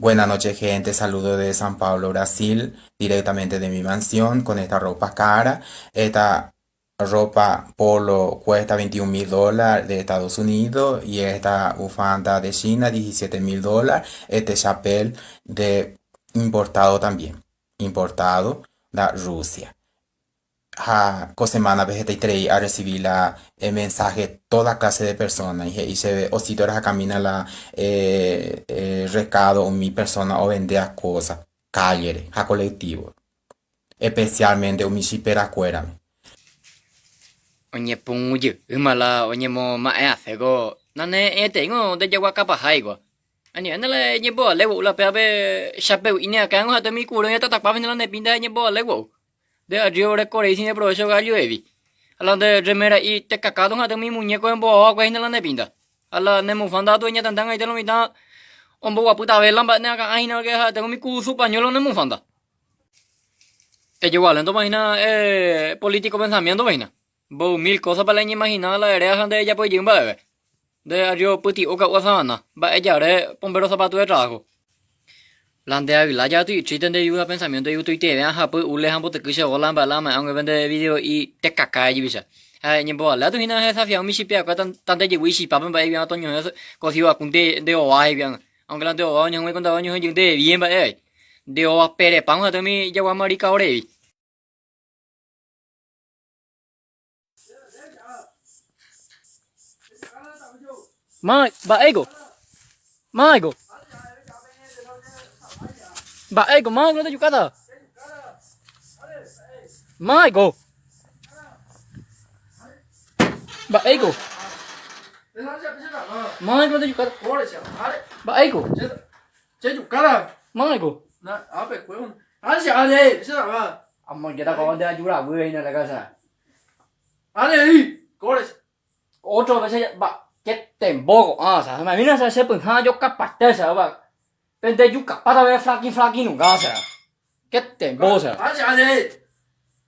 Buena noche gente, saludo de San Pablo, Brasil, directamente de mi mansión con esta ropa cara. Esta ropa polo cuesta 21 mil dólares de Estados Unidos y esta bufanda de China 17 mil dólares. Este chapel de importado también, importado de Rusia. Ha ko semánape hetaiterei arresivi la mensáhe tóda kláse de persóna y he'i chéve osito rahakamína la rrekádo umi persóna ovendéva kósa kállere ha kolektívo, espesiálmente umi chiperakuérame. Oñepyrũ jeýma la oñemoma'ẽase ko nane'ẽteíngo ndejeguakapaháigua. Anivéna la eñembo'ale gua'u la pévape chapeu'i neakãngo ha temi kurõ ñatatakuápe la ne pínta eñembo'ale gua'u. Nde arriba orekorei sin deprovecho gallo evi. Ha la nde remera'i tekakáto ha umi muñeco emboavakue hína la ne pinta. Ha la ne mufanda katu eñatendángaite lo mitã omboguapy tabela mba'e ne akã'ã hína porque ha'ete umi kurusu pañuelo ne mufanda. Ejegualéntoma hína político pensamiento hína. Mboy mil cosa pa la eñeimagina la ere ha nde ejapo ijy mba'eve. Nde arriba pyti'o ka'u asavana, mba'e jare pombero zapatu de trabajo. La nde aguila jave tuichite nde viuda pensamiento igustoiteve ahapy ule ha mbotyky che bola mba'e la ama'ẽ oĩve nde video'i tekaka ejivicha. Ha eñembovalea tu hína ehesafia umi chipeakue ta nde jevy ichipápe mba'e igui'ã toñohẽ ko ciudad-ku nde nde ova he'ivi'ã. Aunque la nde ova oñohẽ ko nde ova oñohẽ jey nde vie mba'e vai. Nde ova perepa og̃uahẽta umi jagua marica orevi. Ma, mba'éiko? Máiko? Mba'éiko? Máiko no te jukáta? Máiko? Mba'éiko? Máiko no te jukáta? Mba'éiko? Máiko? Amoingéta kóva nde ajuragui hína la casa. Otro veces va, que tembo ko'ã, o sea, imagina esa che pyhã jokapate, o sea, va, pende jukapáta ve flaqui flaqui nunga, o sea, que tembo, o sea.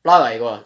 Plata igual.